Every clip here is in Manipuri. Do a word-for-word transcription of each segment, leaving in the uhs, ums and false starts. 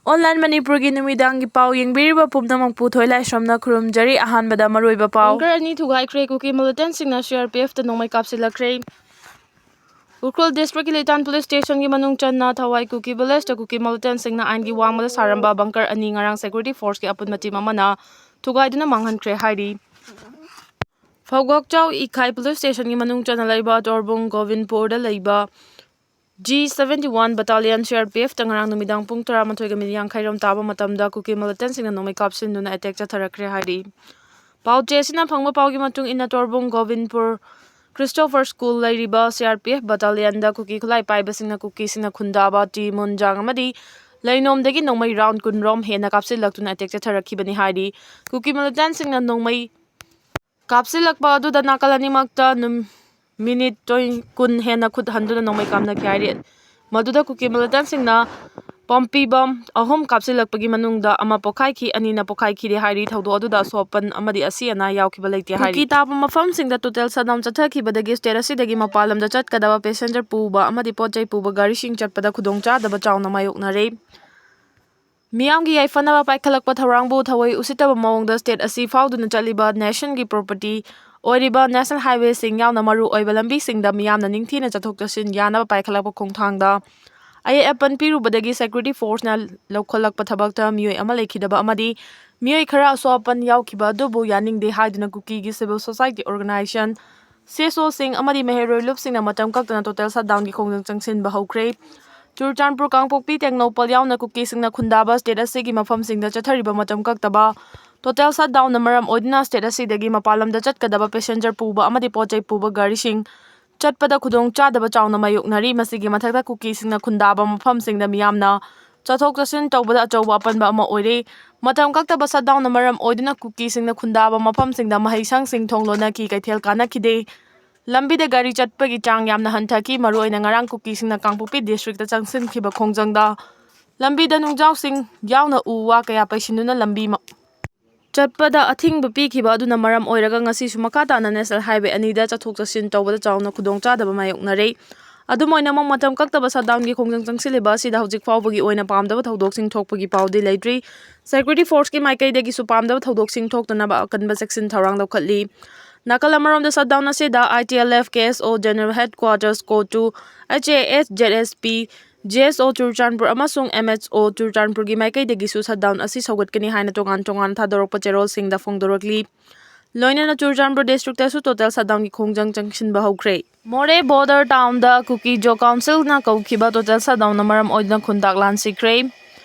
Online ꯃꯅꯤꯄꯨꯔꯒꯤ ꯅꯨꯃꯤꯗꯥꯡꯒꯤ ꯄꯥꯎ ꯌꯦꯡꯕꯤꯔꯤꯕ ꯄꯨꯝꯅꯃꯛꯄꯨ ꯊꯣꯏꯂꯥꯏꯁ꯭ꯔꯝꯅ ꯈꯨꯔꯨꯝꯖꯔꯤ꯫ ꯑꯍꯥꯟꯕꯗ ꯃꯔꯨꯑꯣꯏꯕ ꯄꯥꯎ꯫ ꯕꯪꯀꯔ ꯑꯅꯤ ꯊꯨꯒꯥꯏꯈ꯭ꯔꯦ꯫ ꯀꯨꯀꯤ militantꯁꯤꯡꯅ CRPFꯇ ꯅꯣꯡꯃꯩ ꯀꯥꯞꯁꯤꯜꯂꯛꯈ꯭ꯔꯦ꯫ ꯎꯈ꯭ꯔꯨꯜ districtꯀꯤ ꯂꯤꯇꯥꯟ police stationꯒꯤ ꯃꯅꯨꯡ ꯆꯟꯅ ꯊꯋꯥꯏ ꯀꯨꯀꯤ villageꯇ ꯀꯨꯀꯤ militantꯁꯤꯡꯅ ꯑꯥꯏꯟꯒꯤ ꯋꯥꯡꯃꯗ ꯁꯥꯔꯝꯕ ꯕꯪꯀꯔ ꯑꯅꯤ ꯉꯔꯥꯡ security forceꯀꯤ ꯑꯄꯨꯟꯕ team ꯑꯃꯅ ꯊꯨꯒꯥꯏꯗꯨꯅ ꯃꯥꯡꯍꯟꯈ꯭ꯔꯦ ꯍꯥꯏꯔꯤ꯫ ꯐꯧꯒꯣꯛꯆꯥꯎ ꯏꯈꯥꯏ police stationꯒꯤ ꯃꯅꯨꯡ ꯆꯟꯅ ꯂꯩꯕ ꯇꯣꯔꯕꯨꯡ ꯒꯣꯕꯤꯟꯄꯨꯔꯗ ꯂꯩꯕ G seventy one battalion CRPFꯇ ꯉꯔꯥꯡ ꯅꯨꯃꯤꯗꯥꯡ ꯄꯨꯡ ꯇꯔꯥꯃꯥꯊꯣꯏꯒ minute ꯌꯥꯡꯈꯩꯔꯣꯝ ꯇꯥꯕ ꯃꯇꯝꯗ ꯀꯨꯀꯤ militantꯁꯤꯡꯅ ꯅꯣꯡꯃꯩ ꯀꯥꯞꯁꯤꯟꯗꯨꯅ attack ꯆꯠꯊꯔꯛꯈ꯭ꯔꯦ ꯍꯥꯏꯔꯤ꯫ ꯄꯥꯎꯆꯦ ꯑꯁꯤꯅ ꯐꯪꯕ ꯄꯥꯎꯒꯤ ꯃꯇꯨꯡ ꯏꯟꯅ, ꯇꯣꯔꯕꯨꯡ ꯒꯣꯕꯤꯟꯄꯨꯔ Christopher School ꯂꯩꯔꯤꯕ CRPF battalionꯗ ꯀꯨꯀꯤ ꯈꯨꯠꯂꯥꯏ ꯄꯥꯏꯕꯁꯤꯡꯅ ꯀꯨꯀꯤꯁꯤꯡꯅ ꯈꯨꯟꯗꯥꯕ ꯇꯤ ꯃꯨꯟꯖꯥꯡ ꯑꯃꯗꯤ ꯂꯩꯅꯣꯝꯗꯒꯤ ꯅꯣꯡꯃꯩ round ꯀꯨꯟ ꯔꯣꯝ ꯍꯦꯟꯅ ꯀꯥꯞꯁꯤꯜꯂꯛꯇꯨꯅ attack ꯆꯠꯊꯔꯛꯈꯤꯕꯅꯤ ꯍꯥꯏꯔꯤ꯫ ꯀꯨꯀꯤ militantꯁꯤꯡꯅ ꯅꯣꯡꯃꯩ ꯀꯥꯞꯁꯤꯜꯂꯛꯄ ꯑꯗꯨꯗ ꯅꯥꯀꯜ ꯑꯅꯤꯃꯛꯇ ꯅꯨꯝ-, minute ꯇꯣꯏ-, ꯀꯨꯟ ꯍꯦꯟꯅ ꯈꯨꯠ ꯍꯟꯗꯨꯅ ꯅꯣꯡꯃꯩ ꯀꯥꯞꯅꯈꯤ ꯍꯥꯏꯔꯤ꯫ ꯃꯗꯨꯗ ꯀꯨꯀꯤ militantꯁꯤꯡꯅ ꯄꯣꯝꯄꯤ bomb ꯑꯍꯨꯝ ꯀꯥꯞꯁꯤꯜꯂꯛꯄꯒꯤ ꯃꯅꯨꯡꯗ ꯑꯃ ꯄꯣꯈꯥꯏꯈꯤ, ꯑꯅꯤꯅ ꯄꯣꯈꯥꯏꯈꯤꯗꯦ ꯍꯥꯏꯔꯤ꯫ ꯊꯧꯗꯣꯛ ꯑꯗꯨꯗ ꯑꯁꯣꯛ ꯑꯄꯟ ꯑꯃꯗꯤ ꯑꯁꯤ ꯑꯅꯥ ꯌꯥꯎꯈꯤꯕ ꯂꯩꯇꯦ ꯍꯥꯏꯔꯤ꯫ ꯀꯨꯀꯤ ꯇꯥꯕ ꯃꯐꯝꯁꯤꯡꯗ total shutdown ꯆꯠꯊꯈꯤꯕꯗꯒꯤ state ꯑꯁꯤꯗꯒꯤ ꯃꯄꯥꯟ ꯂꯝꯗ ꯆꯠꯀꯗꯕ passenger ꯄꯨꯕ ꯑꯃꯗꯤ ꯄꯣꯠ ꯆꯩ ꯄꯨꯕ ꯒꯥꯔꯤꯁꯤꯡ ꯆꯠꯄꯗ ꯈꯨꯗꯣꯡꯆꯥꯗꯕ ꯆꯥꯎꯅ ꯃꯥꯌꯣꯛꯅꯔꯦ꯫ ꯃꯤꯌꯥꯝꯒꯤ ꯌꯥꯏꯐꯅꯕ ꯄꯥꯏꯈꯠꯂꯛꯄ ꯊꯧꯔꯥꯡꯕꯨ ꯊꯑꯣꯏ ꯎꯁꯤꯠꯇꯕ ꯃꯑꯣꯡꯗ state ꯑꯁꯤ ꯐꯥꯎꯗꯨꯅ ꯆꯠꯂꯤꯕ nationꯒꯤ property ꯑꯣꯏꯔꯤꯕ national highwayꯁꯤꯡ ꯌꯥꯎꯅ ꯃꯔꯨ ꯑꯣꯏꯕ ꯂꯝꯕꯤꯁꯤꯡꯗ ꯃꯤꯌꯥꯝꯅ ꯅꯤꯡꯊꯤꯅ ꯆꯠꯊꯣꯛ ꯆꯠꯁꯤꯟ ꯌꯥꯅꯕ ꯄꯥꯏꯈꯠꯂꯛꯄ ꯈꯣꯡꯊꯥꯡꯗ ꯑꯌꯦꯠ ꯑꯄꯟ ꯄꯤꯔꯨꯕꯗꯒꯤ security forceꯅ ꯂꯧꯈꯠꯂꯛꯄ ꯊꯕꯛꯇ ꯃꯤꯑꯣꯏ ꯑꯃ ꯂꯩꯈꯤꯗꯕ ꯑꯃꯗꯤ ꯃꯤꯑꯣꯏ ꯈꯔ ꯑꯁꯣꯛ ꯑꯄꯟ ꯌꯥꯎꯈꯤꯕ ꯑꯗꯨꯕꯨ ꯌꯥꯅꯤꯡꯗꯦ ꯍꯥꯏꯗꯨꯅ ꯀꯨꯀꯤꯒꯤ civil society organization, CSOꯁꯤꯡ ꯑꯃꯗꯤ ꯃꯍꯩꯔꯣꯏ ꯂꯨꯞꯁꯤꯡꯅ ꯃꯇꯝ ꯀꯛꯇꯅ total shutdownꯒꯤ ꯈꯣꯡꯖꯪ ꯆꯪꯁꯤꯟꯕ ꯍꯧꯈ꯭ꯔꯦ꯫ ꯆꯨꯔꯆꯥꯟꯄꯨꯔ, ꯀꯥꯡꯄꯣꯛꯄꯤ, ꯇꯦꯡꯅꯧꯄꯜ ꯌꯥꯎꯅ ꯀꯨꯀꯤꯁꯤꯡꯅ ꯈꯨꯟꯗꯥꯕ state ꯑꯁꯤꯒꯤ ꯃꯐꯝꯁꯤꯡꯗ ꯆꯠꯊꯔꯤꯕ ꯃꯇꯝ ꯀꯛꯇꯕ total shutdownꯅ ꯃꯔꯝ ꯑꯣꯏꯗꯨꯅ state ꯑꯁꯤꯗꯒꯤ ꯃꯄꯥꯟ ꯂꯝꯗ ꯆꯠꯀꯗꯕ passenger ꯄꯨꯕ ꯑꯃꯗꯤ ꯄꯣꯠ ꯆꯩ ꯄꯨꯕ ꯒꯥꯔꯤꯁꯤꯡ ꯆꯠꯄꯗ ꯈꯨꯗꯣꯡ ꯆꯥꯗꯕ ꯆꯥꯎꯅ ꯃꯥꯌꯣꯛꯅꯔꯤ꯫ ꯃꯁꯤꯒꯤ ꯃꯊꯛꯇ ꯀꯨꯀꯤꯁꯤꯡꯅ ꯈꯨꯟꯗꯥꯕ ꯃꯐꯝꯁꯤꯡꯗ ꯃꯤꯌꯥꯝꯅ ꯆꯠꯊꯣꯛ ꯆꯠꯁꯤꯟ ꯇꯧꯕꯗ ꯑꯆꯧꯕ ꯑꯄꯟꯕ ꯑꯃ ꯑꯣꯏꯔꯦ꯫ ꯃꯇꯝ ꯀꯛꯇꯕ shutdownꯅ ꯃꯔꯝ ꯑꯣꯏꯗꯨꯅ ꯀꯨꯀꯤꯁꯤꯡꯅ ꯈꯨꯟꯗꯥꯕ ꯃꯐꯝꯁꯤꯡꯗ ꯃꯍꯩꯁꯪꯁꯤꯡ ꯊꯣꯡ ꯂꯣꯟꯅꯈꯤ, ꯀꯩꯊꯦꯜ ꯀꯥꯅꯈꯤꯗꯦ꯫ ꯂꯝꯕꯤꯗ ꯒꯥꯔꯤ ꯆꯠꯄꯒꯤ ꯆꯥꯡ ꯌꯥꯝꯅ ꯍꯟꯊꯈꯤ꯫ ꯃꯔꯨꯑꯣꯏꯅ ꯉꯔꯥꯡ ꯀꯨꯀꯤꯁꯤꯡꯅ ꯀꯥꯡꯄꯣꯛꯄꯤ districtꯇ ꯆꯪꯁꯤꯟꯈꯤꯕ ꯈꯣꯡꯖꯪꯗ ꯂꯝꯕꯤꯗ ꯅꯨꯡꯖꯥꯎꯁꯤꯡ ꯌꯥꯎꯅ ꯎ ꯋꯥ ꯀꯌꯥ ꯄꯩꯁꯤꯟꯗꯨꯅ ꯂꯝꯕꯤ ꯃ-, ꯆꯠꯄꯗ ꯑꯊꯤꯡꯕ ꯄꯤꯈꯤꯕ ꯑꯗꯨꯅ ꯃꯔꯝ ꯑꯣꯏꯔꯒ ꯉꯁꯤꯁꯨ ꯃꯈꯥ ꯇꯥꯅ national highway ꯑꯅꯤꯗ ꯆꯠꯊꯣꯛ ꯆꯠꯁꯤꯟ ꯇꯧꯕꯗ ꯆꯥꯎꯅ ꯈꯨꯗꯣꯡꯆꯥꯗꯕ ꯃꯥꯌꯣꯛꯅꯔꯦ꯫ ꯑꯗꯨꯝ ꯑꯣꯏꯅꯃꯛ, ꯃꯇꯝ ꯀꯛꯇꯕ shutdownꯒꯤ ꯈꯣꯡꯖꯪ ꯆꯪꯁꯤꯜꯂꯤꯕ ꯑꯁꯤꯗ ꯍꯧꯖꯤꯛ ꯐꯥꯎꯕꯒꯤ ꯑꯣꯏꯅ ꯄꯥꯝꯗꯕ ꯊꯧꯗꯣꯛꯁꯤꯡ ꯊꯣꯛꯄꯒꯤ ꯄꯥꯎꯗꯤ ꯂꯩꯇ꯭ꯔꯤ꯫ Security forceꯀꯤ ꯃꯥꯏꯀꯩꯗꯒꯤꯁꯨ ꯄꯥꯝꯗꯕ ꯊꯧꯗꯣꯛꯁꯤꯡ ꯊꯣꯛꯇꯅꯕ ꯑꯀꯟꯕ ꯆꯦꯛꯁꯤꯟ ꯊꯧꯔꯥꯡ ꯂꯧꯈꯠꯂꯤ꯫ ꯅꯥꯀꯜ ꯑꯃꯔꯣꯝꯗ, shutdown ꯑꯁꯤꯗ I T L F, K S O General Headquarters, CoTU, H A S, Z S P, G S O Churachandpur ꯑꯃꯁꯨꯡ M H O ꯆꯨꯔꯆꯥꯟꯄꯨꯔꯒꯤ ꯃꯥꯏꯀꯩꯗꯒꯤꯁꯨ shutdown ꯑꯁꯤ ꯁꯧꯒꯠꯀꯅꯤ ꯍꯥꯏꯅ ꯇꯣꯉꯥꯟ ꯇꯣꯉꯥꯟꯅ ꯊꯥꯗꯣꯔꯛꯄ ꯆꯦꯔꯣꯜꯁꯤꯡꯗ ꯐꯣꯡꯗꯣꯔꯛꯂꯤ꯫ ꯂꯣꯏꯅꯅ ꯆꯨꯔꯆꯥꯟꯄꯨꯔ districtꯇꯁꯨ total shutdownꯒꯤ ꯈꯣꯡꯖꯪ ꯆꯪꯁꯤꯟꯕ ꯍꯧꯈ꯭ꯔꯦ꯫ ꯃꯣꯔꯦ border townꯗ ꯀꯨꯀꯤ ꯖꯣ councilꯅ ꯀꯧꯈꯤꯕ total shutdownꯅ ꯃꯔꯝ ꯑꯣꯏꯗꯨꯅ ꯈꯨꯟꯇꯥꯛ ꯂꯥꯟꯁꯤꯈ꯭ꯔꯦ꯫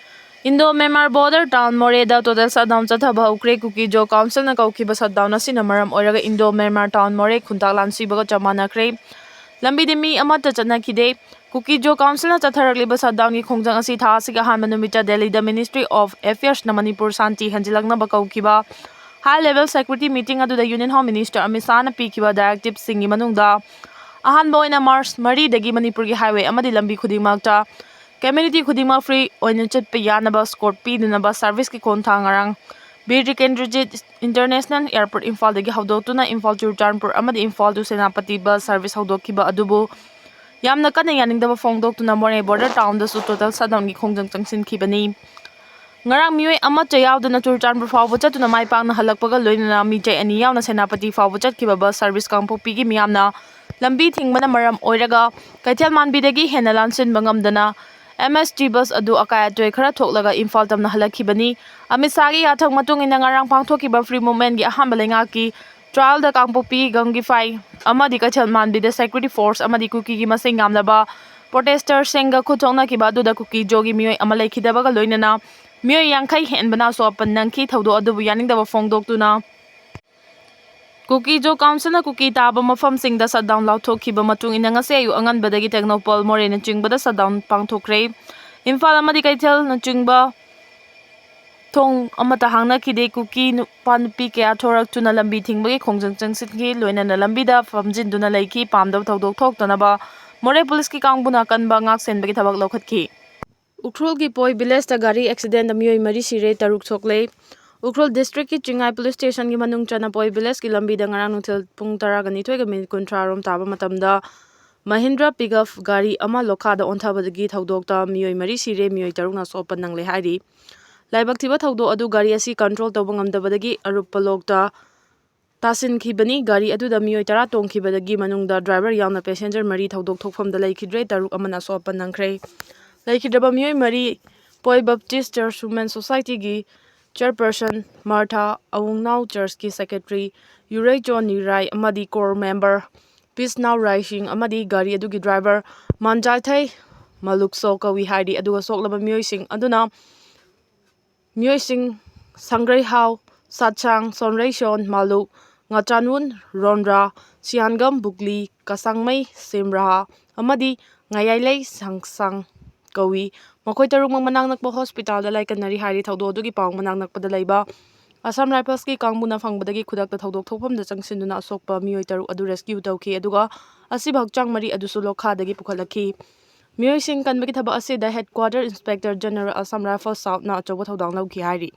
Indo Myanmar border town ꯃꯣꯔꯦꯗ total shutdown ꯆꯠꯊꯕ ꯍꯧꯈ꯭ꯔꯦ꯫ ꯀꯨꯀꯤ ꯖꯣ councilꯅ ꯀꯧꯈꯤꯕ shutdown ꯑꯁꯤꯅ ꯃꯔꯝ ꯑꯣꯏꯔꯒ Indo Myanmar town ꯃꯣꯔꯦ ꯈꯨꯟꯇꯥꯛ ꯂꯥꯟꯁꯤꯕꯒ ꯆꯞ ꯃꯥꯟꯅꯈ꯭ꯔꯦ꯫ ꯂꯝꯕꯤꯗ ꯃꯤ ꯑꯃꯠꯇ ꯆꯠꯅꯈꯤꯗꯦ꯫ ꯀꯨꯀꯤ ꯖꯣ councilꯅ ꯆꯠꯊꯔꯛꯂꯤꯕ shutdownꯒꯤ ꯈꯣꯡꯖꯪ ꯑꯁꯤ ꯊꯥ ꯑꯁꯤꯒꯤ ꯑꯍꯥꯟꯕ ꯅꯨꯃꯤꯠꯇ ꯗꯦꯜꯂꯤꯗ Ministry of Affairsꯅ Manipur Shanti ꯍꯟꯖꯤꯜꯂꯛꯅꯕ ꯀꯧꯈꯤꯕ high level security meeting ꯑꯗꯨꯗ Union Home Minister ꯑꯃꯤꯠ ꯁꯥꯍꯅ ꯄꯤꯈꯤꯕ directiveꯁꯤꯡꯒꯤ ꯃꯅꯨꯡꯗ ꯑꯍꯥꯟꯕ ꯑꯣꯏꯅ March ꯃꯔꯤꯗꯒꯤ ꯃꯅꯤꯄꯨꯔꯒꯤ highway ꯑꯃꯗꯤ ꯂꯝꯕꯤ ꯈꯨꯗꯤꯡꯃꯛꯇ community ꯈꯨꯗꯤꯡꯃꯛ free ꯑꯣꯏꯅ ꯆꯠꯄ ꯌꯥꯅꯕ escort ꯄꯤꯗꯅꯕ serviceꯀꯤ ꯈꯣꯡꯊꯥꯡ ꯉꯔꯥꯡ ꯕꯤꯔ ꯇꯤꯀꯦꯟꯗ꯭ꯔꯖꯤꯠ International Airport ꯏꯝꯐꯥꯜꯗꯒꯤ ꯍꯧꯗꯣꯛꯇꯨꯅ ꯏꯝꯐꯥꯜ ꯆꯨꯔꯆꯥꯟꯄꯨꯔ ꯑꯃꯗꯤ Imphal to Senapati bus service ꯍꯧꯗꯣꯛꯈꯤꯕ ꯑꯗꯨꯕꯨ ꯌꯥꯝꯅ ꯀꯟꯅ ꯌꯥꯅꯤꯡꯗꯕ ꯐꯣꯡꯗꯣꯛꯇꯨꯅ ꯃꯣꯔꯦ border townꯗꯁꯨ total shutdownꯒꯤ ꯈꯣꯡꯖꯪ ꯆꯪꯁꯤꯟꯈꯤꯕꯅꯤ꯫ ꯉꯔꯥꯡ ꯃꯤꯑꯣꯏ ꯑꯃꯠꯇ ꯌꯥꯎꯗꯅ ꯆꯨꯔꯆꯥꯟꯄꯨꯔ ꯐꯥꯎꯕ ꯆꯠꯇꯨꯅ ꯃꯥꯏ ꯄꯥꯛꯅ ꯍꯜꯂꯛꯄꯒ ꯂꯣꯏꯅꯅ ꯃꯤꯆꯩ ꯑꯅꯤ ꯌꯥꯎꯅ ꯁꯦꯅꯥꯄꯇꯤ ꯐꯥꯎꯕ ꯆꯠꯈꯤꯕ bus service ꯀꯥꯡꯄꯣꯛꯄꯤꯒꯤ ꯃꯤꯌꯥꯝꯅ ꯂꯝꯕꯤ ꯊꯤꯡꯕꯅ ꯃꯔꯝ ꯑꯣꯏꯔꯒ ꯀꯩꯊꯦꯜ ꯃꯥꯟꯕꯤꯗꯒꯤ ꯍꯦꯟꯅ ꯂꯥꯟꯁꯤꯟꯕ ꯉꯝꯗꯅ M S T bus ꯑꯗꯨ ꯑꯀꯥꯏ ꯑꯇꯣꯏ ꯈꯔ ꯊꯣꯛꯂꯒ ꯏꯝꯐꯥꯜ ꯇꯝꯅ ꯍꯜꯂꯛꯈꯤꯕꯅꯤ꯫ ꯑꯃꯤꯠ ꯁꯥꯍꯒꯤ ꯌꯥꯊꯪ ꯃꯇꯨꯡ ꯏꯟꯅ ꯉꯔꯥꯡ ꯄꯥꯡꯊꯣꯛꯈꯤꯕ Free Movementꯀꯤ ꯑꯍꯥꯟꯕ ꯂꯩꯉꯥꯛꯀꯤ trialꯗ ꯀꯥꯡꯄꯣꯛꯄꯤ, ꯒꯝꯒꯤꯐꯥꯏ ꯑꯃꯗꯤ ꯀꯩꯊꯦꯜ ꯃꯥꯟꯕꯤꯗ security force ꯑꯃꯗꯤ ꯀꯨꯀꯤꯒꯤ ꯃꯁꯤꯡ ꯌꯥꯝꯂꯕ protesterꯁꯤꯡꯒ ꯈꯨꯠ ꯊꯣꯛꯅꯈꯤꯕ ꯑꯗꯨꯗ ꯀꯨꯀꯤ ꯖꯣꯒꯤ ꯃꯤꯑꯣꯏ ꯑꯃ ꯂꯩꯈꯤꯗꯕꯒ ꯂꯣꯏꯅꯅ ꯃꯤꯑꯣꯏ ꯌꯥꯡꯈꯩ ꯍꯦꯟꯕꯅ ꯑꯁꯣꯛ ꯑꯄꯟ ꯅꯪꯈꯤ꯫ ꯊꯧꯗꯣꯛ ꯑꯗꯨꯕꯨ ꯌꯥꯅꯤꯡꯗꯕ ꯐꯣꯡꯗꯣꯛꯇꯨꯅ ꯀꯨꯀꯤ ꯖꯣ councilꯅ ꯀꯨꯀꯤ ꯇꯥꯕ ꯃꯐꯝꯁꯤꯡꯗ shutdown ꯂꯥꯎꯊꯣꯛꯈꯤꯕ ꯃꯇꯨꯡ ꯏꯟꯅ ꯉꯁꯤ ꯑꯌꯨꯛ ꯑꯉꯟꯕꯗꯒꯤ ꯇꯦꯡꯅꯧꯄꯜ, ꯃꯣꯔꯦꯅꯆꯤꯡꯕꯗ shutdown ꯄꯥꯡꯊꯣꯛꯈ꯭ꯔꯦ꯫ ꯏꯝꯐꯥꯜ ꯑꯃꯗꯤ ꯀꯩꯊꯦꯜꯅꯆꯤꯡꯕ ꯊꯣꯡ ꯑꯃꯠꯇ ꯍꯥꯡꯅꯈꯤꯗꯦ꯫ ꯀꯨꯀꯤ ꯅꯨꯄꯥ ꯅꯨꯄꯤ ꯀꯌꯥ ꯊꯣꯔꯛꯇꯨꯅ ꯂꯝꯕꯤ ꯊꯤꯡꯕꯒꯤ ꯈꯣꯡꯖꯪ ꯆꯪꯁꯤꯟꯈꯤ, ꯂꯣꯏꯅꯅ ꯂꯝꯕꯤꯗ ꯐꯝꯖꯤꯟꯗꯨꯅ ꯂꯩꯈꯤ꯫ ꯄꯥꯝꯗꯕ ꯊꯧꯗꯣꯛ ꯊꯣꯛꯇꯅꯕ ꯃꯣꯔꯦ policeꯀꯤ ꯀꯥꯡꯕꯨꯅ ꯑꯀꯟꯕ ꯉꯥꯛ ꯁꯦꯟꯕꯒꯤ ꯊꯕꯛ ꯂꯧꯈꯠꯈꯤ꯫ ꯎꯈ꯭ꯔꯨꯜꯒꯤ ꯄꯣꯏ villageꯇ ꯒꯥꯔꯤ accidentꯇ ꯃꯤꯑꯣꯏ ꯃꯔꯤ ꯁꯤꯔꯦ, ꯇꯔꯨꯛ ꯁꯣꯛꯂꯦ꯫ ꯎꯈ꯭ꯔꯨꯜ districtꯀꯤ ꯆꯤꯡꯉꯥꯏ police stationꯒꯤ ꯃꯅꯨꯡ ꯆꯟꯅ ꯄꯣꯏ villageꯀꯤ ꯂꯝꯕꯤꯗ ꯉꯔꯥꯡ ꯅꯨꯡꯊꯤꯜ ꯄꯨꯡ ꯇꯔꯥꯒ ꯅꯤꯊꯣꯏꯒ minute ꯀꯨꯟꯊ꯭ꯔꯥ ꯔꯣꯝ ꯇꯥꯕ ꯃꯇꯝꯗ ꯃꯍꯤꯟꯗ꯭ꯔ ꯄꯤꯛꯑꯞ ꯒꯥꯔꯤ ꯑꯃ ꯂꯣꯈꯥꯗ ꯑꯣꯟꯊꯕꯗꯒꯤ ꯊꯧꯗꯣꯛꯇ ꯃꯤꯑꯣꯏ ꯃꯔꯤ ꯁꯤꯔꯦ, ꯃꯤꯑꯣꯏ ꯇꯔꯨꯛꯅ ꯑꯁꯣꯛ ꯑꯄꯟ ꯅꯪꯂꯦ ꯍꯥꯏꯔꯤ꯫ ꯂꯥꯏꯕꯛ ꯊꯤꯕ ꯊꯧꯗꯣꯛ ꯑꯗꯨ ꯒꯥꯔꯤ ꯑꯁꯤ ꯀꯟꯇ꯭ꯔꯣꯜ ꯇꯧꯕ ꯉꯝꯗꯕꯗꯒꯤ ꯑꯔꯨꯞꯄ ꯂꯣꯛꯇ ꯇꯥꯁꯤꯟꯈꯤꯕꯅꯤ꯫ ꯒꯥꯔꯤ ꯑꯗꯨꯗ ꯃꯤꯑꯣꯏ ꯇꯔꯥ ꯇꯣꯡꯈꯤꯕꯗꯒꯤ ꯃꯅꯨꯡꯗ ꯗ꯭ꯔꯥꯏꯚꯔ ꯌꯥꯎꯅ ꯄꯦꯁꯦꯟꯖꯔ ꯃꯔꯤ ꯊꯧꯗꯣꯛ ꯊꯣꯛꯐꯝꯗ ꯂꯩꯈꯤꯗ꯭ꯔꯦ, ꯇꯔꯨꯛ ꯑꯃꯅ ꯑꯁꯣꯛ ꯑꯄꯟ ꯅꯪꯈ꯭ꯔꯦ꯫ ꯂꯩꯈꯤꯗ꯭ꯔꯕ ꯃꯤꯑꯣꯏ ꯃꯔꯤ ꯄꯣꯏ ꯕꯞꯇꯤꯁ ꯆꯔꯆ ꯋꯨꯃꯦꯟ ꯁꯣꯁꯥꯏꯇꯤꯒꯤ ꯆꯦꯌꯔꯄꯔꯁꯟ ꯃꯥꯔꯊꯥ, ꯑꯋꯨꯡꯅꯥꯎ ꯆꯔꯆꯀꯤ ꯁꯦꯀ꯭ꯔꯦꯇꯔꯤ ꯌꯨꯔꯩꯆꯣ ꯅꯤꯔꯥꯏ ꯑꯃꯗꯤ ꯀꯣꯔ ꯃꯦꯝꯕꯔ ꯄꯤꯁꯅꯥꯎ ꯔꯥꯏꯁꯤꯡ ꯑꯃꯗꯤ ꯒꯥꯔꯤ ꯑꯗꯨꯒꯤ ꯗ꯭ꯔꯥꯏꯚꯔ ꯃꯥꯟꯖꯥꯏꯊꯩ ꯃꯂꯨꯛꯁꯣ ꯀꯧꯏ ꯍꯥꯏꯔꯤ꯫ ꯑꯗꯨꯒ ꯁꯣꯛꯂꯕ ꯃꯤꯑꯣꯏꯁꯤꯡ ꯑꯗꯨꯅ ꯃꯤꯑꯣꯏꯁꯤꯡ ꯁꯪꯒ꯭ꯔꯩꯍꯥꯎ, ꯁꯥꯠꯁꯥꯡ, ꯁꯣꯟꯔꯩꯁꯣꯟ ꯃꯥꯂꯨꯛ, ꯉꯥꯆꯥꯟꯋꯨꯟ ꯔꯣꯟꯔꯥ, ꯁꯤꯌꯥꯟꯒꯝ ꯕꯨꯛꯂꯤ, ꯀꯁꯥꯡꯃꯩ ꯁꯤꯝꯔꯥꯍꯥ ꯑꯃꯗꯤ ꯉꯥꯌꯥꯏꯂꯩ ꯁꯪꯁꯥꯡ ꯀꯧꯏ꯫ ꯃꯈꯣꯏ ꯇꯔꯨꯛꯃꯛ ꯃꯅꯥꯛ ꯅꯛꯄ ꯍꯣꯁꯄꯤꯇꯥꯜꯗ ꯂꯥꯏꯀꯠꯅꯔꯤ ꯍꯥꯏꯔꯤ꯫ ꯊꯧꯗꯣꯛ ꯑꯗꯨꯒꯤ ꯄꯥꯎ ꯃꯅꯥꯛ ꯅꯛꯄꯗ ꯂꯩꯕ ꯑꯁꯥꯝ ꯔꯥꯏꯐꯜꯁꯀꯤ ꯀꯥꯡꯕꯨꯅ ꯐꯪꯕꯗꯒꯤ ꯈꯨꯗꯛꯇ ꯊꯧꯗꯣꯛ ꯊꯣꯛꯐꯝꯗ ꯆꯪꯁꯤꯟꯗꯨꯅ ꯑꯁꯣꯛꯄ ꯃꯤꯑꯣꯏ ꯇꯔꯨꯛ ꯑꯗꯨ ꯔꯦꯁꯀ꯭ꯌꯨ ꯇꯧꯈꯤ, ꯑꯗꯨꯒ ꯑꯁꯤꯕ ꯍꯛꯆꯥꯡ ꯃꯔꯤ ꯑꯗꯨꯁꯨ ꯂꯣꯈꯥꯗꯒꯤ ꯄꯨꯈꯠꯂꯛꯈꯤ꯫ ꯃꯤꯑꯣꯏꯁꯤꯡ ꯀꯟꯕꯒꯤ ꯊꯕꯛ ꯑꯁꯤꯗ headquarter inspector general Assam rifles ꯁꯥꯎꯠꯅ ꯑꯆꯧꯕ ꯊꯧꯗꯥꯡ ꯂꯧꯈꯤ ꯍꯥꯏꯔꯤ꯫